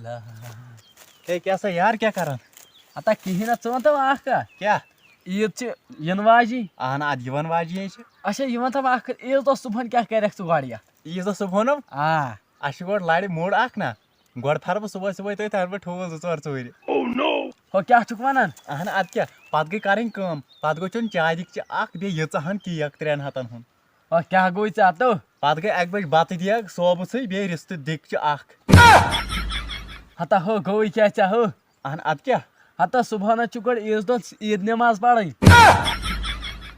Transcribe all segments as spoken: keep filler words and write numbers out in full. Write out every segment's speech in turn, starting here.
ہے، کیٛاہ سا یار، کیٛاہ کران؟ ہتا کِہیٖنۍ نہ، ژٕ وَن تہٕ اَکھ کَتھ۔ کیٛاہ؟ عیٖد چھِ یِنہٕ واجی۔ اہن، اَدٕ یِوان واجی ہے چھِ۔ اچھا، یہِ وَن تہٕ اَکھ کَتھ، عیٖد دۄہ صُبحن کیٛاہ کَرٮ۪کھ ژٕ گۄڈٕ یَتھ؟ عیٖد دۄہ صُبحن ہم؟ آ۔ اَسہِ چھِ گۄڈٕ لَرِ موٚڑ اَکھ نہ، گۄڈٕ پھَرٕ بہٕ صُبحٲے صُبحٲے تۄہہِ، تَمہِ پٮ۪ٹھ ٹھوٗل زٕ ژور ژوٗرِ۔ ہو، کیٛاہ چھُکھ وَنان؟ اہن، اَدٕ کیٛاہ، پَتہٕ گٔے کَرٕنۍ کٲم، پَتہٕ گوٚو چیوٚن چاے دیٖگچہِ اَکھ، بیٚیہِ ییٖژاہَن کیک ترٛٮ۪ن ہَتَن ہُنٛد۔ او، کیٛاہ گوٚوُے ژےٚ اَتو؟ پَتہٕ گٔے اَکہِ بَجہِ بَتہٕ دیگ، صوبہٕ ژھٕے، بیٚیہِ رِستہٕ دیٖگچہِ اَکھ۔ ہتا ہو، گوٚوُے کیٛاہ ژےٚ ہو؟ اہن، اَدٕ کیٛاہ؟ ہتا صُبحن حظ چھُ گۄڈٕ عیٖذ دۄہ عیٖد نٮ۪ماز پَرٕنۍ۔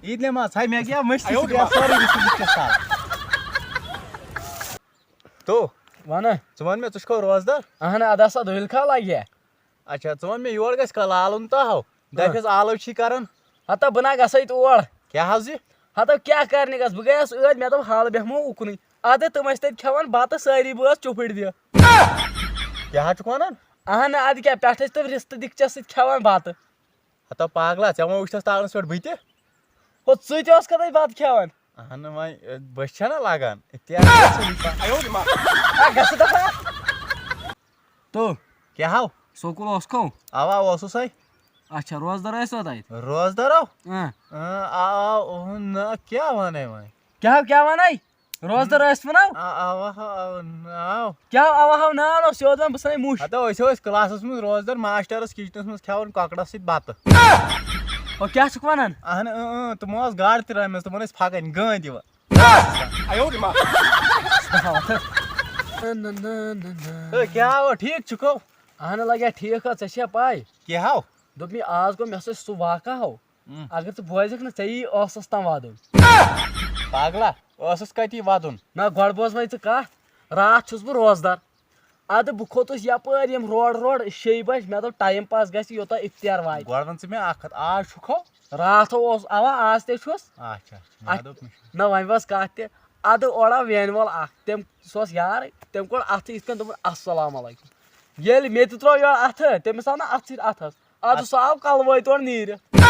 عیٖد نٮ۪ماز، ہاے، مےٚ گٔیو مٔشتٕے، ژٕ گٔیَکھ سورُے رِستہٕ دیٖگچہِ سال۔ تو، وَنہ۔ ژٕ وَن مےٚ، ژٕ چھُکھو روزدار؟ اہن، اَدٕ ہسا دٔہِل کھا لَگہِ۔ اچھا، ژٕ وَن مےٚ، یور گژھِ کھا لالُن تہٕ ہاو؟ دَپٮ۪س آلو چھی کران۔ ہتا بہٕ نا گژھے تور۔ کیٛاہ حظ یہِ؟ ہتا کیٛاہ کرنہِ گژھ؟ بہٕ گٔیَس ٲدۍ، مےٚ دوٚپ حال بیٚہمو اُکنُے۔ اَدٕ تِم ٲسۍ تَتہِ کھٮ۪وان بَتہٕ، سٲری بٲژ چُپھٕٹۍ دِ۔ کیٛاہ حظ چھُکھ وَنان؟ اہن، اَدٕ کیٛاہ، پٮ۪ٹھٕ ٲسۍ تِم رِستہٕ دیٖگچَس سۭتۍ کھٮ۪وان بَتہٕ۔ ہتا پاگلا، ژےٚ ما وٕچھتَس تاونَس پٮ۪ٹھ بٕتہِ؟ ہو، ژٕ تہِ اوسکھا تَتہِ بَتہٕ کھٮ۪وان؟ اہن وۄنۍ، بٔچھ چھےٚ نا لگان۔ اے، گژھِ دَفا۔ تو۔ کیٛاہ ہاو؟ سکوٗل اوسکھو؟ اوا، اوسُس ہے۔ اچھا، روزدار ٲسوا تَتہِ؟ روزدار ہو؟ اۭں۔ اۭں، آو، نہ، کیٛاہ وَنے وۄنۍ؟ کیٛاہ ہو، کیٛاہ وَنے؟ روزدار ٲسۍ وَنو؟ آ، اوا ہو، آو، آو۔ کیٛاہ اوا ہو، ناو نو سیوٚد وَن، بہٕ ژھٕنے مُش۔ ہتو، أسۍ ٲسۍ کلاسس منٛز روزدار، ماسٹرس کچنس منٛز کھٮ۪وان کۄکرس سۭتۍ بتہٕ۔ او، کیٛاہ چھُکھ وَنان؟ اہن، اۭں، اۭں، تِمو ٲس گاڈٕ تہِ رَنمٕژ، تِمن ٲسۍ پھکٕنۍ گٲنۍ دِوان۔ ہے، کیٛاہ ہو، ٹھیٖک چھُکھو؟ اہن لگیا ٹھیٖک ہا، ژےٚ چھےٚ پاے؟ کیٛاہ ہو؟ دوٚپ مےٚ، آز گوٚو مےٚ سۭتۍ سُہ واقعہ ہو۔ اگر ژٕ بوزکھ نہٕ، ژےٚ یی ٲسس تام وَدُن۔ پاگلا، ٲسس کَتہِ یی وَدُن؟ نہ، گۄڈٕ بوز وۄنۍ ژٕ کَتھ۔ راتھ چھُس بہٕ روزدار۔ اَدٕ بہٕ کھوٚتُس یَپٲرۍ یِم روڈ روڈ شیٚیہِ بجہِ، مےٚ دوٚپ ٹایم پاس گژھِ یوٚتام اِفتیار واتہِ۔ گۄڈٕ وَن ژٕ مےٚ اَکھ کَتھ، آز چھُکھو؟ راتھ اوس، اَوا، آز تہِ چھُس۔ اچھا، اچھا، مےٚ اَتھ دوٚپ نہٕ۔ نہ، وۄنۍ بس کَتھ تہِ۔ اَدٕ اورٕ آو وینہِ وول اَکھ، تٔمۍ، سُہ اوس یارٕے، تٔمۍ کوٚڑ اَتھٕ یِتھ کٔنۍ، دوٚپُن، "السلام علیکم۔" ییٚلہِ مےٚ تہِ ترٛوو یورٕ اَتھٕ، تٔمِس آو نہٕ اَتھٕ سۭتۍ اَتھس۔ اَدٕ سُہ آو کَلہٕ وٲے تورٕ نیٖرِتھ۔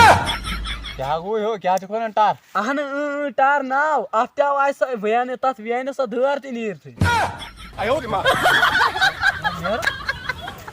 کیٛاہ گوٚو ہیو؟ کیٛاہ چھُکھ وَنان ٹَر؟ اَہنہٕ، اۭں، اۭں، ٹَر ناو۔ اَتھ تہِ آو آسہِ سۄ وینہِ، تَتھ وینہِ سۄ دٲر تہِ نیٖرتھٕے۔ نیرٕ؟